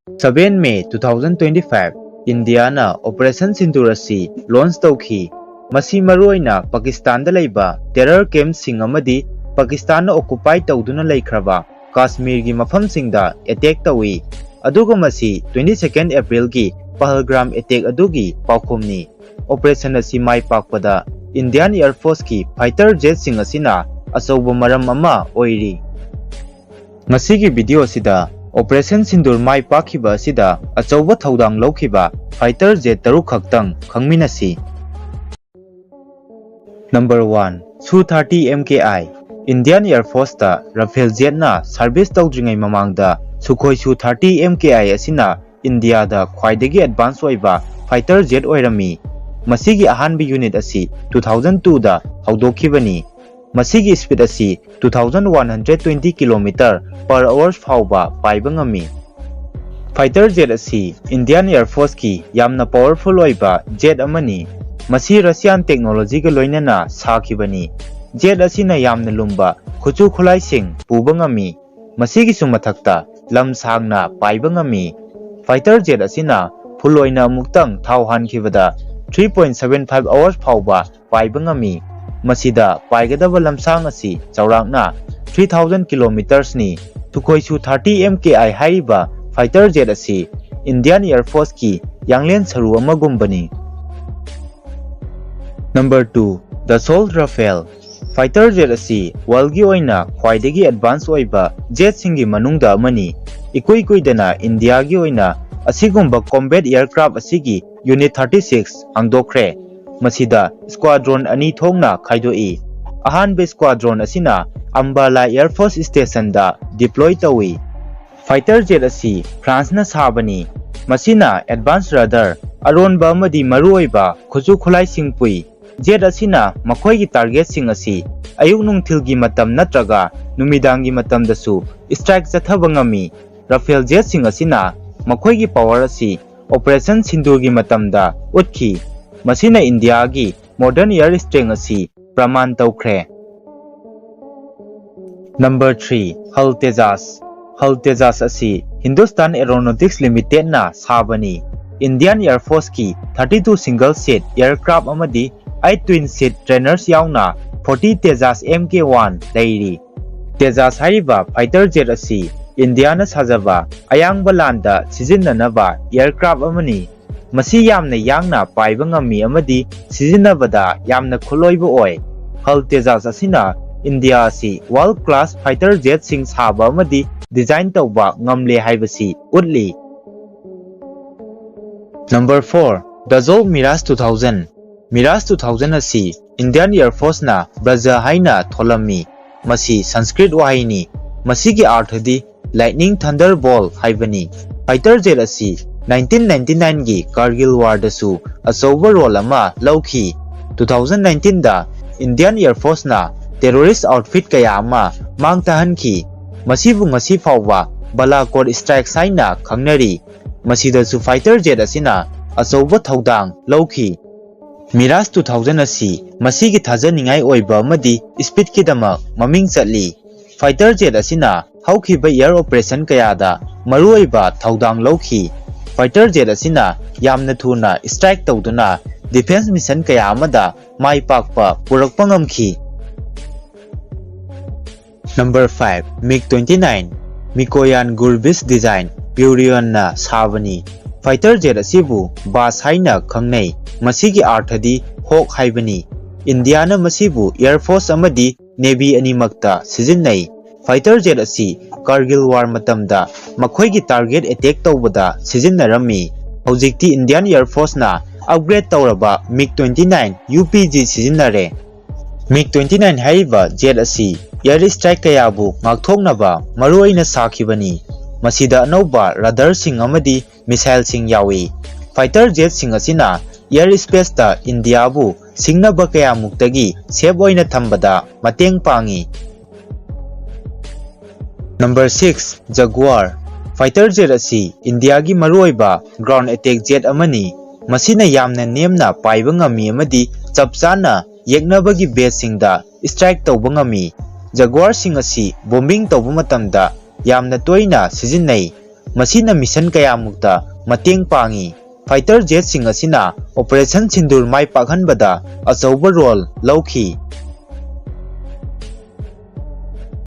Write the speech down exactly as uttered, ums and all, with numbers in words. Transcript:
Seven May two thousand twenty-five, ꯏꯟꯗꯤꯌꯥꯅ Operation Sindoor ꯑꯁꯤ launch ꯇꯧꯈꯤ꯫ ꯃꯁꯤ ꯃꯔꯨꯑꯣꯏꯅ ꯄꯥꯀꯤꯁꯇꯥꯟꯗ ꯂꯩꯕ terror camp ꯁꯤꯡ ꯑꯃꯗꯤ ꯄꯥꯀꯤꯁꯇꯥꯟꯅ occupy ꯇꯧꯗꯨꯅ ꯂꯩꯈ꯭ꯔꯕ ꯀꯥꯁꯃꯤꯔꯒꯤ ꯃꯐꯝꯁꯤꯡꯗ attack ꯇꯧꯏ꯫ ꯑꯗꯨꯒ ꯃꯁꯤ twenty second April ꯒꯤ ꯄꯍꯜꯒ꯭ꯔꯥꯝ attack ꯑꯗꯨꯒꯤ ꯄꯥꯎꯈꯨꯝꯅꯤ꯫ Operation ꯑꯁꯤ ꯃꯥꯏ ꯄꯥꯛꯄꯗ Indian Air Force ꯀꯤ fighter jet ꯁꯤꯡ ꯑꯁꯤꯅ ꯑꯆꯧꯕ ꯃꯔꯝ ꯑꯃ ꯑꯣꯏꯔꯤ꯫ ꯉꯁꯤꯒꯤ video ꯑꯁꯤꯗ Operation Sindoor ꯃꯥꯏ ꯄꯥꯛꯈꯤꯕ ꯑꯁꯤꯗ ꯑꯆꯧꯕ ꯊꯧꯗꯥꯡ ꯂꯧꯈꯤꯕ fighter jet ꯇꯔꯨꯛ ꯈꯛꯇꯪ ꯈꯪꯃꯤꯟꯅꯁꯤ꯫ Number one, Su thirty M K I꯫ Indian Air Force ꯇ Rafale jet ꯅ service ꯇꯧꯗ꯭ꯔꯤꯉꯩ ꯃꯃꯥꯡꯗ Sukhoi Su thirty M K I ꯑꯁꯤꯅ ꯏꯟꯗꯤꯌꯥꯗ ꯈ꯭ꯋꯥꯏꯗꯒꯤ advance ꯑꯣꯏꯕ fighter jet ꯑꯣꯏꯔꯝꯃꯤ꯫ ꯃꯁꯤꯒꯤ ꯑꯍꯥꯟꯕ unit ꯑꯁꯤ two thousand two ꯗ ꯍꯧꯗꯣꯛꯈꯤꯕꯅꯤ꯫ ꯃꯁꯤꯒꯤ speed ꯑꯁꯤ two thousand one hundred twenty kilometer per hour ꯐꯥꯎꯕ ꯄꯥꯏꯕ ꯉꯝꯃꯤ꯫ Fighter jet ꯑꯁꯤ Indian Air Force ꯀꯤ ꯌꯥꯝꯅ powerful ꯑꯣꯏꯕ jet ꯑꯃꯅꯤ꯫ ꯃꯁꯤ Russian technology ꯒ ꯂꯣꯏꯅꯅ ꯁꯥꯈꯤꯕꯅꯤ꯫ Jet ꯑꯁꯤꯅ ꯌꯥꯝꯅ ꯂꯨꯝꯕ ꯈꯨꯠꯁꯨ ꯈꯨꯠꯂꯥꯏꯁꯤꯡ ꯄꯨꯕ ꯉꯝꯃꯤ꯫ ꯃꯁꯤꯒꯤꯁꯨ ꯃꯊꯛꯇ ꯂꯝ ꯁꯥꯡꯅ ꯄꯥꯏꯕ ꯉꯝꯃꯤ꯫ Fighter jet ꯑꯁꯤꯅ full ꯑꯣꯏꯅ ꯑꯃꯨꯛꯇꯪ ꯊꯥꯎ ꯍꯥꯟꯈꯤꯕꯗ three point seven five hours ꯐꯥꯎꯕ ꯄꯥꯏꯕ ꯉꯝꯃꯤ꯫ ꯃꯁꯤꯗ ꯄꯥꯏꯒꯗꯕ ꯂꯝꯁꯥꯡ ꯑꯁꯤ ꯆꯥꯎꯔꯥꯛꯅ three thousand kilometers ꯅꯤ꯫ Sukhoi Su thirty M K I ꯍꯥꯏꯔꯤꯕ fighter jet ꯑꯁꯤ Indian Air Force ꯀꯤ ꯌꯥꯡꯂꯦꯟ ꯁꯔꯨ ꯑꯃꯒꯨꯝꯕꯅꯤ꯫ Number two, Dassault Rafale꯫ Fighter jet ꯑꯁꯤ world ꯒꯤ ꯑꯣꯏꯅ ꯈ꯭ꯋꯥꯏꯗꯒꯤ advance ꯑꯣꯏꯕ jet ꯁꯤꯡꯒꯤ ꯃꯅꯨꯡꯗ ꯑꯃꯅꯤ꯫ ꯏꯀꯨꯏ ꯀꯨꯏꯗꯅ ꯏꯟꯗꯤꯌꯥꯒꯤ ꯑꯣꯏꯅ ꯑꯁꯤꯒꯨꯝꯕ combat aircraft ꯑꯁꯤꯒꯤ unit thirty six ꯍꯥꯡꯗꯣꯛꯈ꯭ꯔꯦ꯫ ꯃꯁꯤꯗ squadron ꯑꯅꯤ ꯊꯣꯛꯅ ꯈꯥꯏꯗꯣꯛꯏ꯫ ꯑꯍꯥꯟꯕ squadron ꯑꯁꯤꯅ ꯑꯝꯕꯥꯂꯥ Air Force Station ꯗ deploy ꯇꯧꯏ꯫ Fighter jet ꯑꯁꯤ France ꯅ ꯁꯥꯕꯅꯤ꯫ ꯃꯁꯤꯅ advance radar, ꯑꯔꯣꯟꯕ ꯑꯃꯗꯤ ꯃꯔꯨꯑꯣꯏꯕ ꯈꯨꯠꯁꯨ ꯈꯨꯠꯂꯥꯏꯁꯤꯡ ꯄꯨꯏ꯫ Jet ꯑꯁꯤꯅ ꯃꯈꯣꯏꯒꯤ target ꯁꯤꯡ ꯑꯁꯤ ꯑꯌꯨꯛ ꯅꯨꯡꯊꯤꯜꯒꯤ ꯃꯇꯝ ꯅꯠꯇ꯭ꯔꯒ ꯅꯨꯃꯤꯗꯥꯡꯒꯤ ꯃꯇꯝꯗꯁꯨ strike ꯆꯠꯊꯕ ꯉꯝꯃꯤ꯫ Rafale jet ꯁꯤꯡ ꯑꯁꯤꯅ ꯃꯈꯣꯏꯒꯤ power ꯑꯁꯤ Operation Sindoor ꯒꯤ ꯃꯇꯝꯗ ꯎꯠꯈꯤ꯫ ꯃꯁꯤꯅ ꯏꯟꯗꯤꯌꯥꯒꯤ modern air strength ꯑꯁꯤ ꯄ꯭ꯔꯃꯥꯟ ꯇꯧꯈ꯭ꯔꯦ꯫ Number three, Hal Tejas꯫ Hal Tejas ꯑꯁꯤ Hindustan Aeronautics Limitedꯅ ꯁꯥꯕꯅꯤ꯫ Indian Air Forceꯀꯤ thirty two single seat aircraft ꯑꯃꯗꯤ eight twin seat trainers ꯌꯥꯎꯅ forty Tejas M K one ꯂꯩꯔꯤ꯫ Tejas ꯍꯥꯏꯔꯤꯕ fighter jet ꯑꯁꯤ ꯏꯟꯗꯤꯌꯥꯅ ꯁꯥꯖꯕ ꯑꯌꯥꯡꯕ ꯂꯥꯟꯗ ꯁꯤꯖꯤꯟꯅꯅꯕ aircraft ꯑꯃꯅꯤ꯫ ꯃꯁꯤ ꯌꯥꯝꯅ ꯌꯥꯡꯅ ꯄꯥꯏꯕ ꯉꯝꯃꯤ ꯑꯃꯗꯤ ꯁꯤꯖꯤꯟꯅꯕꯗ ꯌꯥꯝꯅ ꯈꯨꯠꯂꯣꯏꯕ ꯑꯣꯏ꯫ ꯍꯜ ꯇꯦꯖꯥꯁ ꯑꯁꯤꯅ ꯏꯟꯗꯤꯌꯥ ꯑꯁꯤ world class fighter jetꯁꯤꯡ ꯁꯥꯕ ꯑꯃꯗꯤ design ꯇꯧꯕ ꯉꯝꯂꯦ ꯍꯥꯏꯕꯁꯤ ꯎꯠꯂꯤ꯫ Number four, Dassault Mirage two thousand꯫ Mirage two thousand ꯑꯁꯤ Indian Air Forceꯅ ꯕ꯭ꯔꯖ ꯍꯥꯏꯅ ꯊꯣꯜꯂꯝꯃꯤ꯫ ꯃꯁꯤ ꯁꯪꯁꯀ꯭ꯔꯤꯠ ꯋꯥꯍꯩꯅꯤ꯫ ꯃꯁꯤꯒꯤ ꯑꯥꯔꯊꯗꯤ Lightning Thunderbolt ꯍꯥꯏꯕꯅꯤ꯫ Fighter jet ꯑꯁꯤ nineteen ninety nineꯒꯤ Kargil Warꯗꯁꯨ ꯑꯆꯧꯕ role ꯑꯃ ꯂꯧꯈꯤ꯫ Two thousand nineteenꯗ Indian Air Forceꯅ terrorist outfit ꯀꯌꯥ ꯑꯃ ꯃꯥꯡ ꯇꯥꯍꯟꯈꯤ꯫ ꯃꯁꯤꯕꯨ ꯉꯁꯤ ꯐꯥꯎꯕ Balakot Strikes ꯍꯥꯏꯅ ꯈꯪꯅꯔꯤ꯫ ꯃꯁꯤꯗꯁꯨ fighter jet ꯑꯁꯤꯅ ꯑꯆꯧꯕ ꯊꯧꯗꯥꯡ ꯂꯧꯈꯤ꯫ Mirage two thousand ꯑꯁꯤ ꯃꯁꯤꯒꯤ ꯊꯥꯖꯅꯤꯡꯉꯥꯏ ꯑꯣꯏꯕ ꯑꯃꯗꯤ speedꯀꯤꯗꯃꯛ ꯃꯃꯤꯡ ꯆꯠꯂꯤ꯫ Fighter jet ꯑꯁꯤꯅ ꯍꯧꯈꯤꯕ air operation ꯀꯌꯥꯗ ꯃꯔꯨꯑꯣꯏꯕ ꯊꯧꯗꯥꯡ ꯂꯧꯈꯤ꯫ Fighter jet ꯑꯁꯤꯅ ꯌꯥꯝꯅ ꯊꯨꯅ strike ꯇꯧꯗꯨꯅ defense mission ꯀꯌꯥ ꯑꯃꯗ ꯃꯥꯏ ꯄꯥꯛꯄ ꯄꯨꯔꯛꯄ ꯉꯝꯈꯤ꯫ Number five, MiG twenty nine꯫ Mikoyan Gurevich design, Gurionꯅ ꯁꯥꯕꯅꯤ꯫ Fighter jet ꯑꯁꯤꯕꯨ Baz ꯍꯥꯏꯅ ꯈꯪꯅꯩ꯫ ꯃꯁꯤꯒꯤ ꯑꯥꯔꯊꯗꯤ hawk ꯍꯥꯏꯕꯅꯤ꯫ ꯏꯟꯗꯤꯌꯥꯅ ꯃꯁꯤꯕꯨ Air Force ꯑꯃꯗꯤ Navy ꯑꯅꯤꯃꯛꯇ ꯁꯤꯖꯤꯟꯅꯩ꯫ Fighter jet ꯑꯁꯤ Kargil War ꯃꯇꯝꯗ ꯃꯈꯣꯏꯒꯤ target attack ꯇꯧꯕꯗ ꯁꯤꯖꯤꯟꯅꯔꯝꯃꯤ꯫ ꯍꯧꯖꯤꯛꯇꯤ Indian Air Forceꯅ upgrade ꯇꯧꯔꯕ MiG twenty nine UPG ꯁꯤꯖꯤꯟꯅꯔꯦ꯫ MiG twenty nine ꯍꯥꯏꯔꯤꯕ jet ꯑꯁꯤ air strike ꯀꯌꯥꯕꯨ ꯉꯥꯛꯊꯣꯛꯅꯕ ꯃꯔꯨꯑꯣꯏꯅ ꯁꯥꯈꯤꯕꯅꯤ꯫ ꯃꯁꯤꯗ ꯑꯅꯧꯕ radarꯁꯤꯡ ꯑꯃꯗꯤ missileꯁꯤꯡ ꯌꯥꯎꯏ꯫ Fighter jetꯁꯤꯡ ꯑꯁꯤꯅ air spaceꯇ ꯏꯟꯗꯤꯌꯥꯕꯨ ꯁꯤꯡꯅꯕ ꯀꯌꯥꯃꯨꯛꯇꯒꯤ safe ꯑꯣꯏꯅ ꯊꯝꯕꯗ ꯃꯇꯦꯡ ꯄꯥꯡꯏ꯫ Number six, Jaguar꯫ Fighter jet ꯑꯁꯤ ꯏꯟꯗꯤꯌꯥꯒꯤ ꯃꯔꯨꯑꯣꯏꯕ ground attack jet ꯑꯃꯅꯤ꯫ ꯃꯁꯤꯅ ꯌꯥꯝꯅ ꯅꯦꯝꯅ ꯄꯥꯏꯕ ꯉꯝꯃꯤ ꯑꯃꯗꯤ ꯆꯞ ꯆꯥꯅ ꯌꯦꯛꯅꯕꯒꯤ baseꯁꯤꯡꯗ strike ꯇꯧꯕ ꯉꯝꯃꯤ꯫ Jaguarꯁꯤꯡ ꯑꯁꯤ bombing ꯇꯧꯕ ꯃꯇꯝꯗ ꯌꯥꯝꯅ ꯇꯣꯏꯅ ꯁꯤꯖꯤꯟꯅꯩ꯫ ꯃꯁꯤꯅ mission ꯀꯌꯥꯃꯨꯛꯇ ꯃꯇꯦꯡ ꯄꯥꯡꯉꯤ꯫ Fighter jetꯁꯤꯡ ꯑꯁꯤꯅ Operation ꯁꯤꯟꯗꯨꯔ ꯃꯥꯏ ꯄꯥꯛꯍꯟꯕꯗ ꯑꯆꯧꯕ role ꯂꯧꯈꯤ꯫